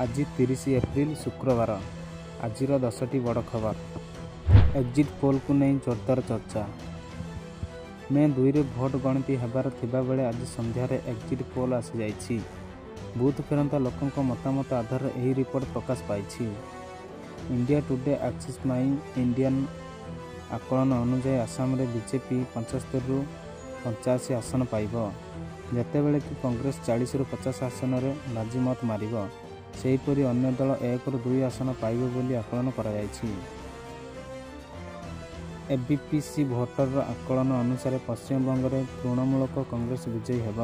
ଆଜି 30 ଏପ୍ରିଲ, ଶୁକ୍ରବାର। ଆଜିର 10ଟି ବଡ଼ ଖବର। ଏକ୍ଜିଟ୍ ପୋଲ୍କୁ ନେଇ ଜୋରଦାର ଚର୍ଚ୍ଚା। ମେ 2ରେ ଭୋଟ ଗଣତି ହେବାର ଥିବାବେଳେ ଆଜି ସନ୍ଧ୍ୟାରେ ଏକ୍ଜିଟ୍ ପୋଲ୍ ଆସିଯାଇଛି। ବୁଥ୍ ଫେରନ୍ତା ଲୋକଙ୍କ ମତାମତ ଆଧାରରେ ଏହି ରିପୋର୍ଟ ପ୍ରକାଶ ପାଇଛି। ଇଣ୍ଡିଆ ଟୁଡେ ଆକ୍ସିସ୍ ମାଇ ଇଣ୍ଡିଆର ଆକଳନ ଅନୁଯାୟୀ, ଆସାମରେ ବିଜେପି 75ରୁ 85 ଆସନ ପାଇବ, ଯେତେବେଳେ କି କଂଗ୍ରେସ 40ରୁ 50 ଆସନରେ ବାଜିମତ ମାରିବ। ସେହିପରି ଅନ୍ୟ ଦଳ 1ରୁ 2 ଆସନ ପାଇବେ ବୋଲି ଆକଳନ କରାଯାଇଛି। ଏବିପି ସି ଭୋଟରର ଆକଳନ ଅନୁସାରେ, ପଶ୍ଚିମବଙ୍ଗରେ ତୃଣମୂଳ କଂଗ୍ରେସ ବିଜୟୀ ହେବ।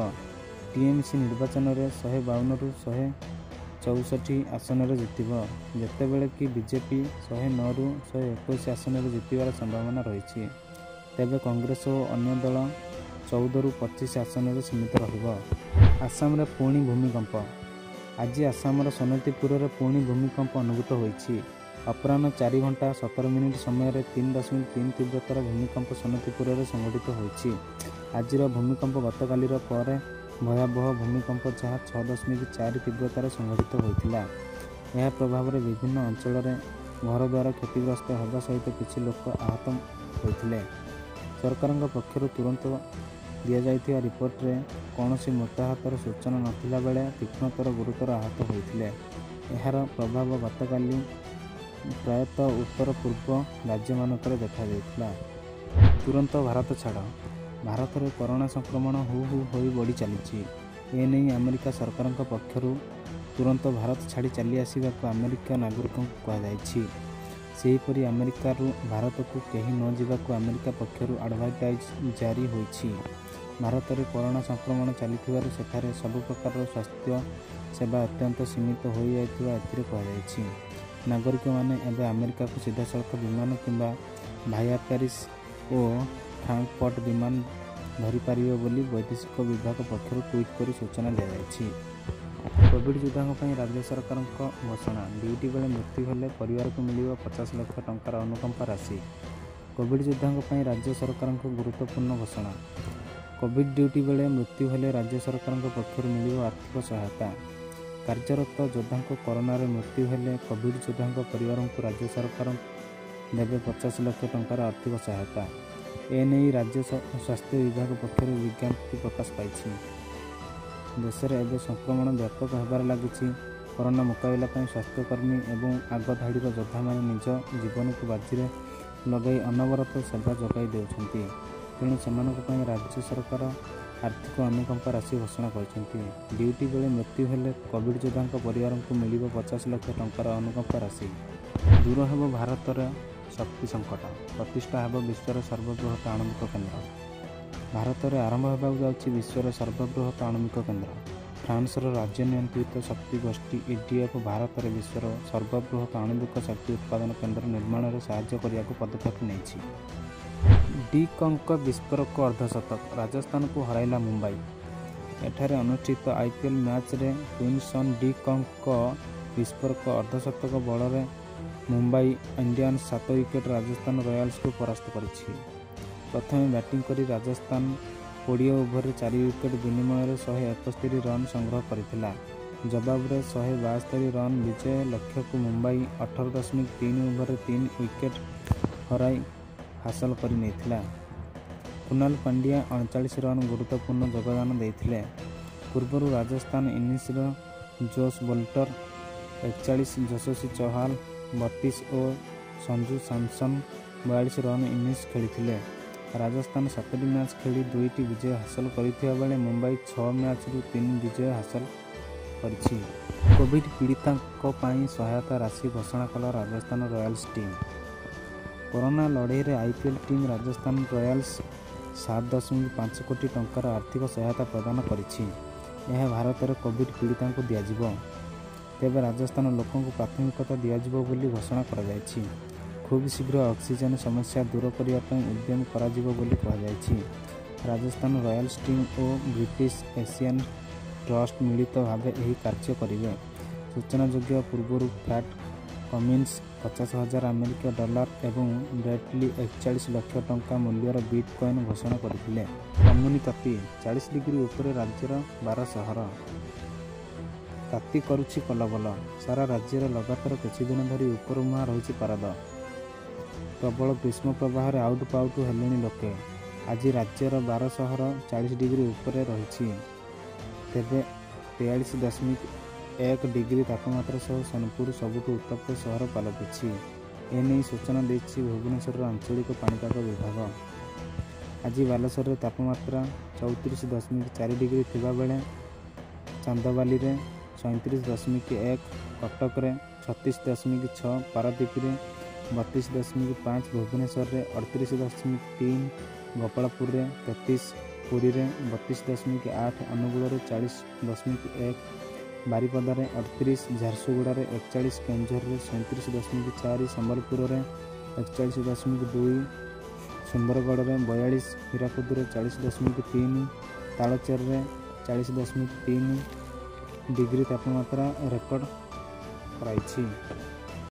ଟିଏମ୍ସି ନିର୍ବାଚନରେ 152ରୁ 164 ଆସନରେ ଜିତିବ, ଯେତେବେଳେ କି ବିଜେପି 109ରୁ 121 ଆସନରେ ଜିତିବାର ସମ୍ଭାବନା ରହିଛି। ତେବେ କଂଗ୍ରେସ ଓ ଅନ୍ୟ ଦଳ 14ରୁ 25 ଆସନରେ ସୀମିତ ରହିବ। ଆସାମରେ ପୁଣି ଭୂମିକମ୍ପ। ଆଜି ଆସାମର ସୋନିତପୁରରେ ପୁଣି ଭୂମିକମ୍ପ ଅନୁଭୂତ ହୋଇଛି। ଅପରାହ୍ନ 4 ଘଣ୍ଟା 17 ମିନିଟ୍ ସମୟରେ 3.3 ତୀବ୍ରତାର ଭୂମିକମ୍ପ ସୋନିତପୁରରେ ସଂଘଟିତ ହୋଇଛି। ଆଜିର ଭୂମିକମ୍ପ ଗତକାଲିର ପରେ ଭୟାବହ ଭୂମିକମ୍ପ, ଯାହା 6.4 ତୀବ୍ରତାରେ ସଂଘଟିତ ହୋଇଥିଲା। ଏହା ପ୍ରଭାବରେ ବିଭିନ୍ନ ଅଞ୍ଚଳରେ ଘରଦ୍ୱାର କ୍ଷତିଗ୍ରସ୍ତ ହେବା ସହିତ କିଛି ଲୋକ ଆହତ ହୋଇଥିଲେ। ସରକାରଙ୍କ ପକ୍ଷରୁ ତୁରନ୍ତ ଦିଆଯାଇଥିବା ରିପୋର୍ଟରେ କୌଣସି ମୃତାହତର ସୂଚନା ନଥିଲା ବେଳେ ତୀକ୍ଷ୍ଣତର ଗୁରୁତର ଆହତ ହୋଇଥିଲେ। ଏହାର ପ୍ରଭାବ ଗତକାଲି ପ୍ରାୟତଃ ଉତ୍ତର ପୂର୍ବ ରାଜ୍ୟମାନଙ୍କରେ ଦେଖାଦେଇଥିଲା। ତୁରନ୍ତ ଭାରତ ଛାଡ଼। ଭାରତରେ କରୋନା ସଂକ୍ରମଣ ହୁ ହୁ ହୋଇ ବଢ଼ି ଚାଲିଛି। ଏନେଇ ଆମେରିକା ସରକାରଙ୍କ ପକ୍ଷରୁ ତୁରନ୍ତ ଭାରତ ଛାଡ଼ି ଚାଲିଆସିବାକୁ ଆମେରିକୀୟ ନାଗରିକଙ୍କୁ କୁହାଯାଇଛି। ସେହିପରି ଆମେରିକାରୁ ଭାରତକୁ କେହି ନ ଯିବାକୁ ଆମେରିକା ପକ୍ଷରୁ ଆଡଭାଇଜରି ଜାରି ହୋଇଛି। ଭାରତରେ କରୋନା ସଂକ୍ରମଣ ଚାଲିଥିବାରୁ ସେଠାରେ ସବୁ ପ୍ରକାରର ସ୍ୱାସ୍ଥ୍ୟ ସେବା ଅତ୍ୟନ୍ତ ସୀମିତ ହୋଇଯାଇଥିବା ଏଥିରେ କୁହାଯାଇଛି। ନାଗରିକମାନେ ଏବେ ଆମେରିକାକୁ ସିଧାସଳଖ ବିମାନ କିମ୍ବା ଭାୟା ପ୍ୟାରିସ ଓ ଫ୍ରାଙ୍କଫର୍ଟ ବିମାନ ଧରିପାରିବେ ବୋଲି ବୈଦେଶିକ ବିଭାଗ ପକ୍ଷରୁ ଟ୍ୱିଟ୍ କରି ସୂଚନା ଦିଆଯାଇଛି। କୋଭିଡ୍ ଯୋଦ୍ଧାଙ୍କ ପାଇଁ ରାଜ୍ୟ ସରକାରଙ୍କ ଘୋଷଣା। ଡ୍ୟୁଟି ବେଳେ ମୃତ୍ୟୁ ହେଲେ ପରିବାରକୁ ମିଳିବ 50 ଲକ୍ଷ ଟଙ୍କାର ଅନୁକମ୍ପା ରାଶି। କୋଭିଡ୍ ଯୋଦ୍ଧାଙ୍କ ପାଇଁ ରାଜ୍ୟ ସରକାରଙ୍କ ଗୁରୁତ୍ୱପୂର୍ଣ୍ଣ ଘୋଷଣା। କୋଭିଡ୍ ଡ୍ୟୁଟି ବେଳେ ମୃତ୍ୟୁ ହେଲେ ରାଜ୍ୟ ସରକାରଙ୍କ ପକ୍ଷରୁ ମିଳିବ ଆର୍ଥିକ ସହାୟତା। କାର୍ଯ୍ୟରତ ଯୋଦ୍ଧାଙ୍କ କରୋନାରେ ମୃତ୍ୟୁ ହେଲେ କୋଭିଡ୍ ଯୋଦ୍ଧାଙ୍କ ପରିବାରଙ୍କୁ ରାଜ୍ୟ ସରକାର ଦେବେ 50 ଲକ୍ଷ ଟଙ୍କାର ଆର୍ଥିକ ସହାୟତା। ଏନେଇ ରାଜ୍ୟ ସ୍ୱାସ୍ଥ୍ୟ ବିଭାଗ ପକ୍ଷରୁ ବିଜ୍ଞପ୍ତି ପ୍ରକାଶ ପାଇଛି। ଦେଶରେ ଏବେ ସଂକ୍ରମଣ ବ୍ୟାପକ ହେବାରେ ଲାଗିଛି। କରୋନା ମୁକାବିଲା ପାଇଁ ସ୍ୱାସ୍ଥ୍ୟକର୍ମୀ ଏବଂ ଆଗଧାଡ଼ିର ଯୋଦ୍ଧାମାନେ ନିଜ ଜୀବନକୁ ବାଜିରେ ଲଗାଇ ଅନବରତ ସେବା ଯୋଗାଇ ଦେଉଛନ୍ତି। ତେଣୁ ସେମାନଙ୍କ ପାଇଁ ରାଜ୍ୟ ସରକାର ଆର୍ଥିକ ଅନୁକମ୍ପା ରାଶି ଘୋଷଣା କରିଛନ୍ତି। ଡ୍ୟୁଟି ବେଳେ ମୃତ୍ୟୁ ହେଲେ କୋଭିଡ୍ ଯୋଦ୍ଧାଙ୍କ ପରିବାରଙ୍କୁ ମିଳିବ 50 ଲକ୍ଷ ଟଙ୍କାର ଅନୁକମ୍ପା ରାଶି। ଦୂର ହେବ ଭାରତର ଶକ୍ତି ସଙ୍କଟ, ପ୍ରତିଷ୍ଠା ହେବ ବିଶ୍ୱର ସର୍ବବୃହତ ଆଣବିକ କେନ୍ଦ୍ର। ଭାରତରେ ଆରମ୍ଭ ହେବାକୁ ଯାଉଛି ବିଶ୍ୱର ସର୍ବବୃହତ ଆଣବିକ କେନ୍ଦ୍ର। ଫ୍ରାନ୍ସର ରାଜ୍ୟ ନିୟନ୍ତ୍ରିତ ଶକ୍ତି ଗୋଷ୍ଠୀ ଇଡିଏଫ୍ ଭାରତରେ ବିଶ୍ୱର ସର୍ବବୃହତ ଆଣବିକ ଶକ୍ତି ଉତ୍ପାଦନ କେନ୍ଦ୍ର ନିର୍ମାଣରେ ସାହାଯ୍ୟ କରିବାକୁ ପଦକ୍ଷେପ ନେଇଛି। ଡି କକ୍ଙ୍କ ବିସ୍ଫୋରକ ଅର୍ଦ୍ଧଶତକ, ରାଜସ୍ଥାନକୁ ହରାଇଲା ମୁମ୍ବାଇ। ଏଠାରେ ଅନୁଷ୍ଠିତ ଆଇପିଏଲ୍ ମ୍ୟାଚ୍ରେ କ୍ୱିଣ୍ଟନ୍ ଡି କକ୍ଙ୍କ ବିସ୍ଫୋରକ ଅର୍ଦ୍ଧଶତକ ବଳରେ ମୁମ୍ବାଇ ଇଣ୍ଡିଆନ୍ସ 7 ୱିକେଟରେ ରାଜସ୍ଥାନ ରୟାଲ୍ସକୁ ପରାସ୍ତ କରିଛି। ପ୍ରଥମେ ବ୍ୟାଟିଂ କରି ରାଜସ୍ଥାନ 20 ଓଭରରେ 4 ୱିକେଟ୍ ବିନିମୟରେ 171 ରନ୍ ସଂଗ୍ରହ କରିଥିଲା। ଜବାବରେ 172 ରନ୍ ବିଜୟ ଲକ୍ଷ୍ୟକୁ ମୁମ୍ବାଇ 18.3 ଓଭରରେ 3 ୱିକେଟ୍ ହରାଇ ହାସଲ କରି ନେଇଥିଲା। କୁନାଲ ପାଣ୍ଡ୍ୟା 39 ରନ୍ ଗୁରୁତ୍ୱପୂର୍ଣ୍ଣ ଯୋଗଦାନ ଦେଇଥିଲେ। ପୂର୍ବରୁ ରାଜସ୍ଥାନ ଇନିଂସରେ ଜୋସ୍ ବଟଲର 41, ଯଶସ୍ୱୀ ଚହାଲ 32 ଓ ସଞ୍ଜୁ ସାମସନ୍ 42 ରନ୍ ଇନିଂସ ଖେଳିଥିଲେ। ରାଜସ୍ଥାନ 7ଟି ମ୍ୟାଚ୍ ଖେଳି 2ଟି ବିଜୟ ହାସଲ କରିଥିବା ବେଳେ ମୁମ୍ବାଇ 6 ମ୍ୟାଚ୍ରୁ 3 ବିଜୟ ହାସଲ କରିଛି। କୋଭିଡ୍ ପୀଡ଼ିତଙ୍କ ପାଇଁ ସହାୟତା ରାଶି ଘୋଷଣା କଲା ରାଜସ୍ଥାନ ରୟାଲ୍ସ ଟିମ୍। କରୋନା ଲଢ଼େଇରେ ଆଇପିଏଲ୍ ଟିମ୍ ରାଜସ୍ଥାନ ରୟାଲ୍ସ 7.5 କୋଟି ଟଙ୍କାର ଆର୍ଥିକ ସହାୟତା ପ୍ରଦାନ କରିଛି। ଏହା ଭାରତରେ କୋଭିଡ୍ ପୀଡ଼ିତଙ୍କୁ ଦିଆଯିବ। ତେବେ ରାଜସ୍ଥାନ ଲୋକଙ୍କୁ ପ୍ରାଥମିକତା ଦିଆଯିବ ବୋଲି ଘୋଷଣା କରାଯାଇଛି। ଖୁବ୍ ଶୀଘ୍ର ଅକ୍ସିଜେନ୍ ସମସ୍ୟା ଦୂର କରିବା ପାଇଁ ଉଦ୍ୟମ କରାଯିବ ବୋଲି କୁହାଯାଇଛି। ରାଜସ୍ଥାନ ରୟାଲ୍ସ ଟିମ୍ ଓ ବ୍ରିଟିଶ ଏସିଆନ୍ ଟ୍ରଷ୍ଟ ମିଳିତ ଭାବେ ଏହି କାର୍ଯ୍ୟ କରିବେ। ସୂଚନାଯୋଗ୍ୟ, ପୂର୍ବରୁ ପ୍ୟାଟ୍ କମିନ୍ସ 50,000 ଆମେରିକୀୟ ଡଲାର ଏବଂ ବ୍ରେଟ୍ ଲି 41 ଲକ୍ଷ ଟଙ୍କା ମୂଲ୍ୟର ବିଟ୍ କଏନ୍ ଘୋଷଣା କରିଥିଲେ। କମୁନି ତାତି, 40 ଡିଗ୍ରୀ ଉପରେ ରାଜ୍ୟର 12 ସହର। ତାତି କରୁଛି କଲବଲ। ସାରା ରାଜ୍ୟରେ ଲଗାତାର କିଛିଦିନ ଧରି ଉପରମୁହାଁ ରହିଛି ପାରଦ। ପ୍ରବଳ ଗ୍ରୀଷ୍ମ ପ୍ରବାହରେ ଆଉଟୁପାଉଟୁ ହେଲେଣି ଲୋକେ। ଆଜି ରାଜ୍ୟର 12 ସହର 40 ଡିଗ୍ରୀ ଉପରେ ରହିଛି। ତେବେ 43.1 ଡିଗ୍ରୀ ତାପମାତ୍ରା ସହ ସୋନପୁର ସବୁଠୁ ଉତ୍ତପ୍ତ ସହର ପାଲଟିଛି। ଏନେଇ ସୂଚନା ଦେଇଛି ଭୁବନେଶ୍ୱରର ଆଞ୍ଚଳିକ ପାଣିପାଗ ବିଭାଗ। ଆଜି ବାଲେଶ୍ୱରରେ ତାପମାତ୍ରା 34.4 ଡିଗ୍ରୀ ଥିବା ବେଳେ ଚାନ୍ଦବାଲିରେ 37.1, କଟକରେ 36.6, ପାରାଦୀପରେ 32.5, ଭୁବନେଶ୍ୱରରେ 38.3, ଗୋପାଳପୁରରେ 33, ପୁରୀରେ 32.8, ଅନୁଗୁଳରେ 40.1, ବାରିପଦାରେ 38, ଝାରସୁଗୁଡ଼ାରେ 41, କେନ୍ଦୁଝରରେ 37.4, ସମ୍ବଲପୁରରେ 41.2, ସୁନ୍ଦରଗଡ଼ରେ 42, ହୀରାକୁଦରେ 40.3, ତାଳଚେରରେ 40.3 ଡିଗ୍ରୀ ତାପମାତ୍ରା ରେକର୍ଡ କରାଯାଇଛି।